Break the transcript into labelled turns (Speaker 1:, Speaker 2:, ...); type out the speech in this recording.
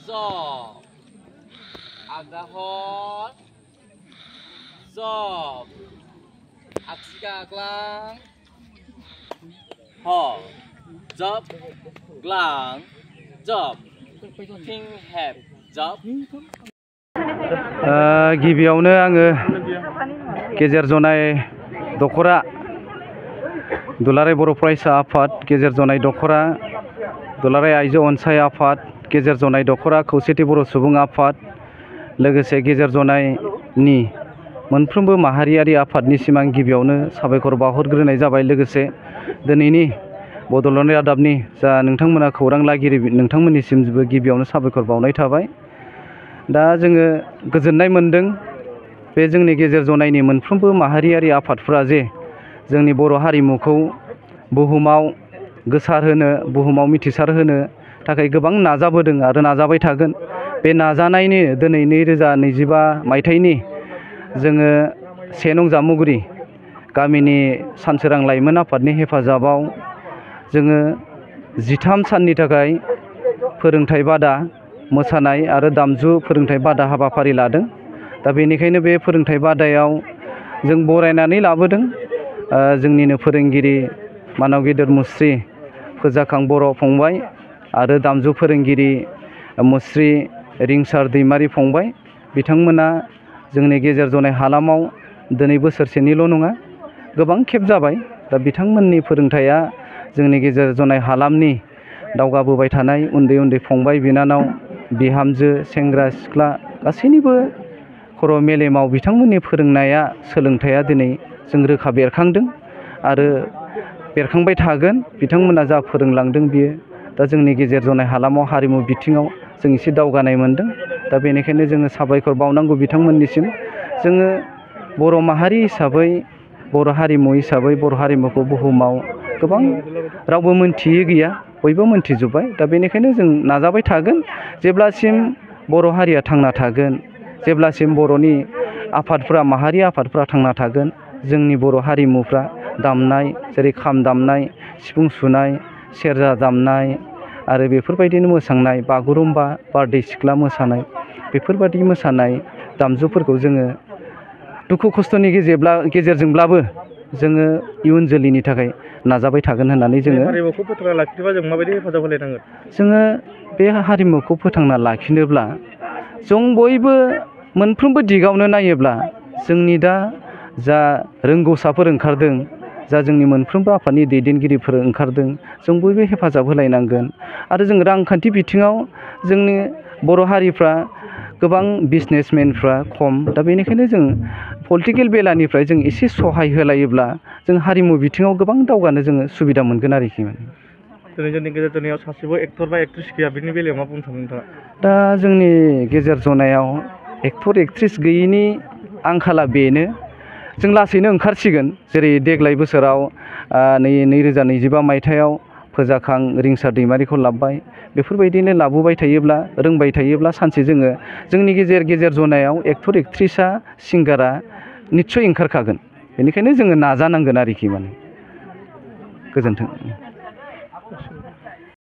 Speaker 1: Job. Agahon. Job. Aksika Glang. Ho. Job. Glang. Job. Ping have. Job.
Speaker 2: गिबियावनो आङो गेजेर जनाय दखरा दुलाराय बर' फरायसा आफाद गेजेर जनाय दखरा दुलाराय आइजो अनसाय आफाद गेजेर जनाय दखरा खौसेथि बर' सुबुं आफाद लोगोसे गेजेर जनायनि मोनफ्रोमबो माहारियारि आफादनिसिम आं गिबियावनो साबायखर बावहरग्रोनाय जाबाय। लोगोसे दिनैनि बड'लेण्ड रादाबनि जा नोंथांमोना खौरां लागिरि नोंथांमोननिसिमबो गिबियावनो साबायखर बावनाय थाबाय। दा जोङो गोजोननाय मोनदों बे जोंनि गेजेर जनायनि मोनफ्रोमबो माहारियारि आफादफोरा जे जोंनि बर' हारिमुखौ बुहुमाव गोसारहोनो बुहुमाव मिथिसार होनो थाखाय गोबां नाजाबोदों आरो नाजाबाय थागोन। बे नाजानायनि दिनै 2025 मायथाइनि जोङो 1 नं जामुगुरि गामिनि सानसोरां लाइमोन आफादनि हेफाजाबाव जोङो 13 साननि थाखाय फोरोंथाइ बादा मोसानाय आरो दामजु फोरोंथाइ बादा हाबाफारि लादों। दा बेनिखायनो बे फोरोंथाइ बादायाव जों बरायनानै लाबोदों जोंनिनो फोरोंगिरि मानाव गेदेर मुस्रि फोजाखां बर' फंबाय आरो दामजु फोरोंगिरि मुस्रि रिंसार दैमारि फंबाय। बिथांमोना जोंनि गेजेर जनाय हालामाव दिनै बोसोरसेनिल' नङा गोबां खेब जाबाय। दा बिथांमोननि फोरोंथाया जोंनि गेजेर जनाय हालामनि दावगाबोबाय थानाय उन्दै उन्दै फंबाय बिनानाव बिहामजो सेंग्रा सिख्ला गासैनिबो खर' मेलेमाव बिथांमोननि फोरोंनाया सोलोंथाइया दिनै जों रोखा बेरखांदों आरो बेरखांबाय थागोन। बिथांमोना जा फोरोंलांदों बियो दा जोंनि गेजेर जनाय हालामाव हारिमु बिथिङाव जों एसे दावगानाय मोनदों। दा बेनिखायनो जोङो साबायखर बावनांगौ बिथांमोननिसिम। जोङो बर' माहारि हिसाबै बर' हारिमु हिसाबै बर' हारिमुखौ बुहुमाव गोबां रावबो मोनथियै गैया बयबो मोनथिजोब्बाय। दा बेनिखायनो जों नाजाबाय थागोन जेब्लासिम बर' हारिया थांना थागोन जेब्लासिम बर'नि आफादफ्रा माहारि आफादफ्रा थांना थागोन जोंनि बर' हारिमुफ्रा दामनाय जेरै खाम दामनाय सिफुं सुनाय सेरजा दामनाय आरो बेफोरबायदिनो मोसानाय बागुरुम्बा बारदै सिख्ला मोसानाय बेफोरबायदि मोसानाय दामजुफोरखौ जोङो दुखु खस्थ'नि गेजेरजोंब्लाबो जोङो इयुन जोलैनि थाखाय नाजाबाय थागोन होननानै जोङो
Speaker 3: हारिमुखौ फोथांना लाखिनोबा जों माबायदि हेफाजाब होलायनांगोन?
Speaker 2: जोङो बे हारिमुखौ फोथांना लाखिनोब्ला जों बयबो मोनफ्रोमबो दिगावनो नायोब्ला जोंनि दा जा रोंगौसाफोर ओंखारदों जा जोंनि मोनफ्रोमबो आफादनि दैदेनगिरिफोर ओंखारदों जों बयबो हेफाजाब होलायनांगोन। आरो जों रांखान्थि बिथिङाव जोंनि बर' हारिफ्रा गोबां बिजनेसमेनफ्रा खम। दा बेनिखायनो जों पलिटिकेल बेलानिफ्राय जों एसे सहाय होलायोब्ला जों हारिमु बिथिङाव गोबां दावगानो जोङो सुबिदा मोनगोन आरोखि।
Speaker 3: दिनै जोंनि गेजेर जनायाव सासेबो एक्टर बा एक्ट्रिस गैया बेनि बेलायाव मा बुंनो सानो नोंथाङा?
Speaker 2: दा जोंनि गेजेर जनायाव एक्टर एक्ट्रिस गैयैनि आंखाला बेनो जों लासैनो ओंखारसिगोन। जेरै देग्लाय बोसोराव 2025 मायथाइयाव फोजाखां रिंसार दैमारिखौ लाबोबाय। बेफोरबायदिनो लाबोबाय थायोब्ला रोंबाय थायोब्ला सानसे जोङो जोंनि गेजेर जनायाव एक्टर एक्ट्रिसआ सिंगारा निस्सय ओंखारखागोन। बेनिखायनो जोङो नाजानांगोन आरोखि। गोजोन्थों।